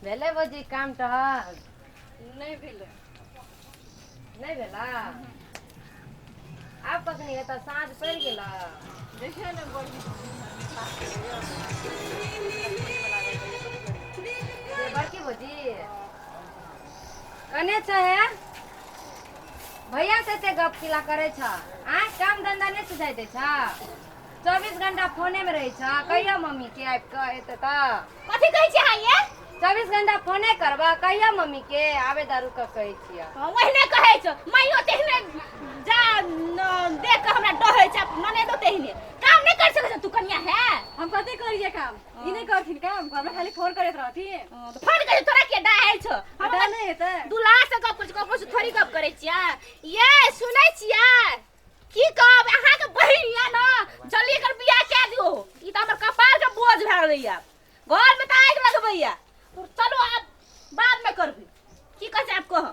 भेलै भौजी काम टहल? नहि भेलै। नहि भेला? आब कखनी हेतै? साँझ पड़ि गेल। देखियौ ने, बड़ी बड़की भौजी कने छ हे? भैया से एते गप किला करै छ? आँय, काम धंधा नहि सुझाइ दै छ? 24 घंटा फोने में रहै छ। कहिया मम्मी के आबि कऽ एतै तऽ? कथी कहै छियै अहाँ ये? 24 घंटा फोने करबा, कहिया मम्मी के आबे दारू कऽ कहै छियै। हाँ, ओहने कहै छौ। माइयो तेहने जा देख कऽ हमरा डहै छै, ननेदो तेहने। काम नहि कर सकै छौ तू कनिया है? हम कथी करिए काम? ई नहि करथिन काम घरमे, खाली फोन करैत रहथिन। हाँ, तऽ फोन करै तोरा के डाहै छौ? हम पता नहि हेतै। दुल्हा से गप करै छी, ककरो से थोड़ी गप करै छियै। ये सुनै छियै, की कहब, अहाँके बहिन यऽ ने, जल्दी एकर बियाह कए दियौ। ई तऽ हमर कपार के बोझ भए गेलैया, घरमे तऽ आगि लगबैया। चलू, आब बादमे करबै। की कहै छै, आब कह।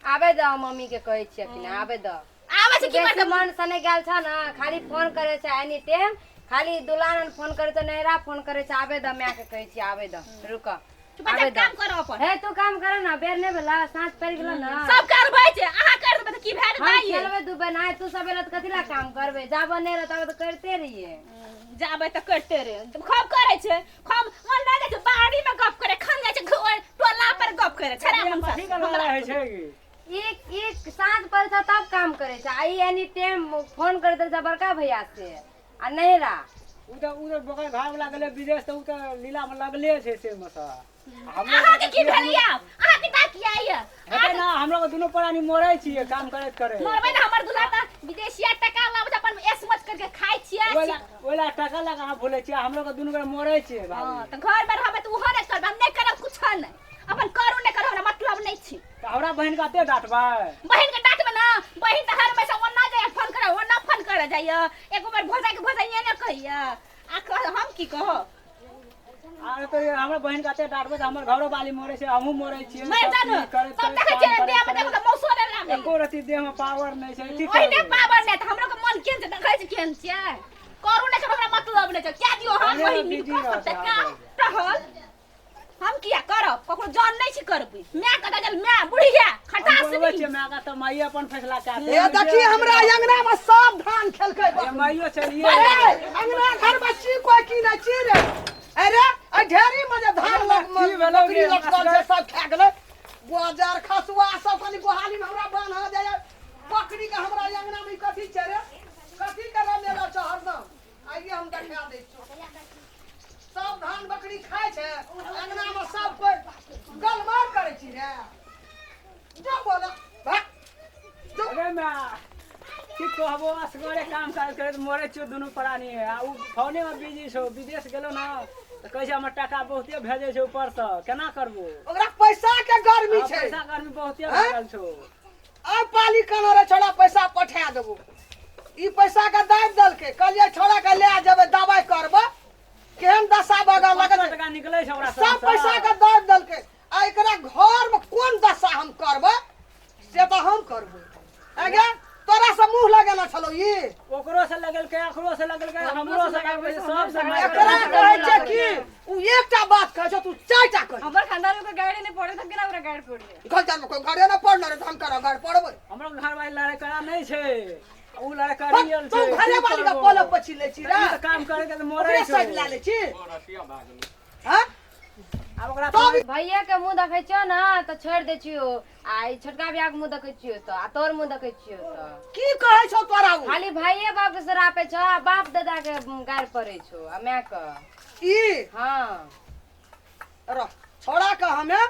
आबे दऽ, मम्मी के कहै छियै कि नहि आबे दऽ। आबै छै की? बेसी करतै? मन से नहि गेल छ ने, खाली फोन करै छै एनी टाइम, खाली दुलानन फोन करै छै, नैहरा फोन करै छै। आबे दऽ, माय के कहै छियै, आबे दऽ, रुक। तू बच्चा आबे दऽ। काम कर अपन। हे, तू काम कर ने, बेर नहि भेला, साँझ पड़ि गेलो ने। सब करबै छै, अहाँ कर देबै तऽ की भए हम जेतै? खेलबै दुबै नहि, तू सब एला तऽ कथी ला काम करबै? जाबऽ नहि रह ताबे तऽ करिते रहियै। जाबै तऽ करिते रे, खूब करै छै खूब। मन नहि जाइ छै बाड़ी में गप करे, खन जाइ छै टोला पर गप करे छड़ा मन। कथी के लड़ाइ होइ छै की? एक एक साँझ पड़ै छै तब काम करै छै, आ ई एनी टाइम फोन करैत रहै छै बड़का भैया से आ नैहरा। उ तऽ ओकर घर वाला गेलै विदेश तऽ उ तऽ लीला मे लगले छै से मे सँ। हमरो अहाँके की भेल यऽ? अहाँके का किया यऽ? हेतै ने, हमरो के दुनू प्राणी मरै छियै काम करैत करैत। मरबै ने, हमर दुल्हा तऽ विदेशिया टका लाबै छै, अपन ऐश मौज करके खाइ छियै। ओहि ला टका लगा अहाँ भूलै छियै, हमरो के दुनू गोरा मरै छियै। हँ भाभी। तऽ घर में रहबै तऽ उहो नहि करबै, हम नहि करब कुछो नहि। अपन करू नहि करू, हमरा मतलब नहि छी। तऽ हमरा बहिन के एते डाँटबै? बहिन के डांटबै ने, बहिन तऽ हर हमेशा ओना जाइए फोन करे, ओना फोन करे जाइए, एगो बेर भौजाई के भौजाइए ने कहैए। आ कह, हम की कहब? आरे तऽ हमरा बहिन के एते डाँटबै तऽ हमर घरो वाली मरै छै, हमहूँ मरै छियै। मरि सब जानु। चीज करैत सब करैत देखै काम छियै करैत देह में करैत देखो तऽ मौसो नहि लागै। एको रति देह में पावर नहि छै, की ओहिने करबै? पावर नहि तऽ हमरो के मन केहन छै, देखै छी केहन छियै। करू नहि करू, हमरा मतलब नहि छै। क्या दियौ हम ओहने बहिन बिजी कर रहै सकते छै। काम टहल हम किया करब? ककरो जान नहि छी करबै। माय के दजल माय बुढ़िया हम खटास। बोलबै छियै माय के तऽ माइये अपन फैसला कए ए देखी, हमरा अंगना में सब धान खेलकै। ये माइयो चलिए। ए, अंगना घर में छी कोई की नहीं छी रे? अरे ए ढेरी में जे धान लग की भेलौ बकरी गे? लटकल छै, सब खा गेलै गोजर खसुआ सब। कनि गोहाली में हमरा बान्हा जाय बकरी के। हमरा अंगना में ई कथी छै रे? कथी के रमेला छ हरदम? आइए हम देखा दै छियौ। सब धान बकरी खाइ छै अंगना में, सब कोई गलमार करै छी रे। जो बोला भाग जो। अरे माय, की कहबो, असगरे काम काज करैत मरै छियौ दुनू प्राणी, आ उ फोने में बिजी छौ। विदेश गेलौ ने तऽ कहै छै हमर टाका बहुते भेजै छै ऊपरसँ, केना करबो? ओकरा पैसा के गर्मी आ छै। पैसा गर्मी बहुते भए गेल छौ। आइ पाली कना रे छोड़ा, पैसा पठा देबो। ई पैसा के दाबि देलकै। कहलियै छोड़ा के ले जेबै, दबाइ करबै, केहन दशा बगल लगै 500 छै। टका निकलै छै ओकरा सब सबसँ। पैसा के दाबि देलकै। आ एकरा घर में कोन दशा हम करबै से तऽ हम करबै। आगे तोरा से मुंह लगेना छलो ई। ओकरो से लगेलकै, एकरो से लगेलकै, हमरो से लगेलकै, सब से मारि एकरा करै। कहै छै कि उ एकटा बात कहै छै, तू चारिटा कह। हमर खानदान में कोई गाड़ी नहीं पड़े तऽ केना ओकरा गाड़ी पड़िए? घर जान कोई घरे न पढ़ने रे, तऽ हम करा घर पढ़बै? हमरो घर वाली लड़ाइ करा नहि छै, उ लड़ाइ करी गेल तू छै। घरे की वाली के करबो? पलक पछी लै छी रे? ई तऽ काम करे के तऽ मरै ओकरे छौ। साइड लए लै छी। हाँ? आब ओकरा तब भैया के मुँह देखै छियौ ने तऽ छोड़ि दै छियौ, आ ई छोटका भैया के मुँह देखै छियौ तऽ, आ तोर मुँह देखै छियौ तऽ। की कहै छौ तोरा उ? खाली भाइये बाप के सरापे छौ आ बाप दादा के गारि पड़ै छौ आ माय के। ई? हाँ। रह, छोड़ा के हमे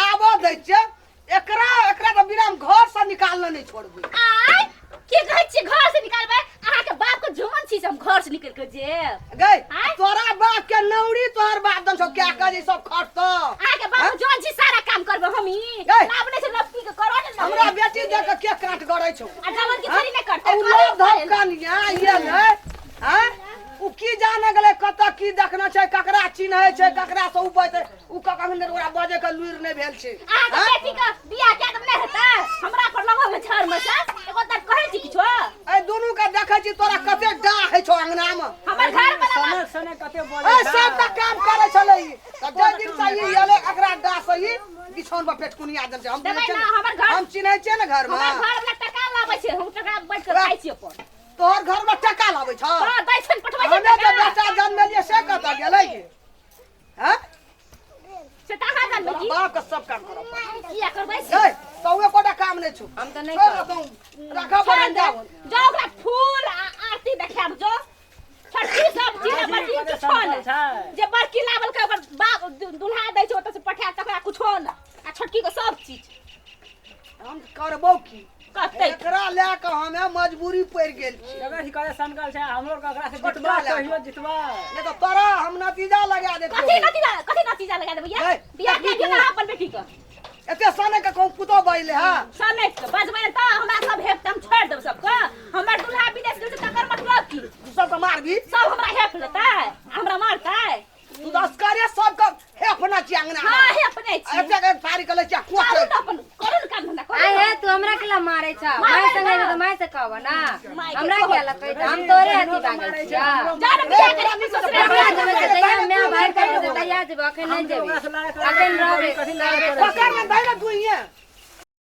आबऽ दै छियै एकरा। एकरा तऽ बिना हम घर से निकालने नहि छोड़बै। आय, की कहै छियै घर से निकालबै? अहाँके बाप के जोन छी से हम घर से निकल के जेब? गई। आँय? तोरा बाप के नौरी तोहर बाप दन सब क्या कह जे सब खटतो। अहाँके बाप के जोन छी, सारा काम करबै हमही। गई। लाभ नहि छै लपकी के करऽ ने। हमरा बेटी देख के के काट गड़ै छौ? आ जवन की थोड़ी नहि करतै। उ लोभ धप कनिया ये ने आँय, उ की जाने गेलै कतऽ की देखना छै, ककरा चिन्है छै, ककरा से उ बजतै। उ कखन ओकरा बजै के लुरि नहि भेल छै। अहाँके आँय? बेटी के बियाह कए देब नहि हेतै? हमरा पर लगल है छर में से एको बार कहै छी किछो? एहि दुनू के देखै छी, तोरा कते डाह होइ छौ अंगना मे। हमर घर पर समय समय कते बोले ए सबटा काम करै छलै ई। तऽ जाहि दिन से ई एलै एकरा डास ई बिछौन पर पेटकुनिया देल छै। हम देबै बुझै छियै ना, ने, हमर घर- हम चिन्है छियै ने घर हमर में। घर वाला टका लाबै छै, हम टका बैठ के खाइ छी अपन। तोहर घर में टका लाबै छ? हां, दै छै, पठबै छै हमे जे टका। बेटा जन्मेलियै से कतऽ गेलै गे? हैं? से तऽ अहाँ जानबै की? बाप के सब काम करऽ पड़त। किया करबै से? गै, तू एकोटा काम नहि छौ। हम तऽ नहि छोड़ करब। देतौ, राखऽ छोड़ पड़त दे। जाउ। जाओ ओकरा फूल आ आरती देखायब जो। छोटकी सब चीज आ बड़की किछो नहि। जे बड़की लाबल के ओकर बाप दुल्हा दै छै ओतऽ से पठायत तकरा कुछो नहि आ छोटकी के सब चीज। हम करबौ की? कहतै एकरा लए कऽ हमे मजबूरी पड़ि गेल छी। देखै छी कते सनकल छै हमरो ककरा से। छोटका जितबा लए कऽ। कहियो जितबा नहि तऽ तोरा हम नतीजा लगा देतियौ। कथी नतीजा, कथी नतीजा लगा देबै? गै, या बियाह के देखी ना तू। अपन बेटी के एते सने के कहूँ पुतोह बजले हँ? समेट के बजबै तऽ हमरा सब हेप तऽ हम छोड़ि देब सबके। हमर दुल्हा विदेश गेल छै तकर मतलब की? तू सबके मारबी? सब हमरा हेप लेतै, हमरा मारतै? तू तऽ असगरे सबके हेपना छी अंगना में। हाँ, हेपने छी। एते के थारी के लै छियै करू कोच। ने अपन, करू ने काम धंधा करू। आइ हे, तू हमरा केला मारै छ? मारबै माय संगे ना। अयबै तऽ माय से कहब ना। माय के हमरा कहब। किया लग कहै छ? हम तोरे अथी बांगल छियै। जा ने बियाह करी अपन ससुराल। तहिया जेबै से तहिया माय भाय करबै से तहिया जेबै, अखन नहि जेबै, अखन रहबै। कथी लड़ाइ करै पकड़ ने धैले दुइये।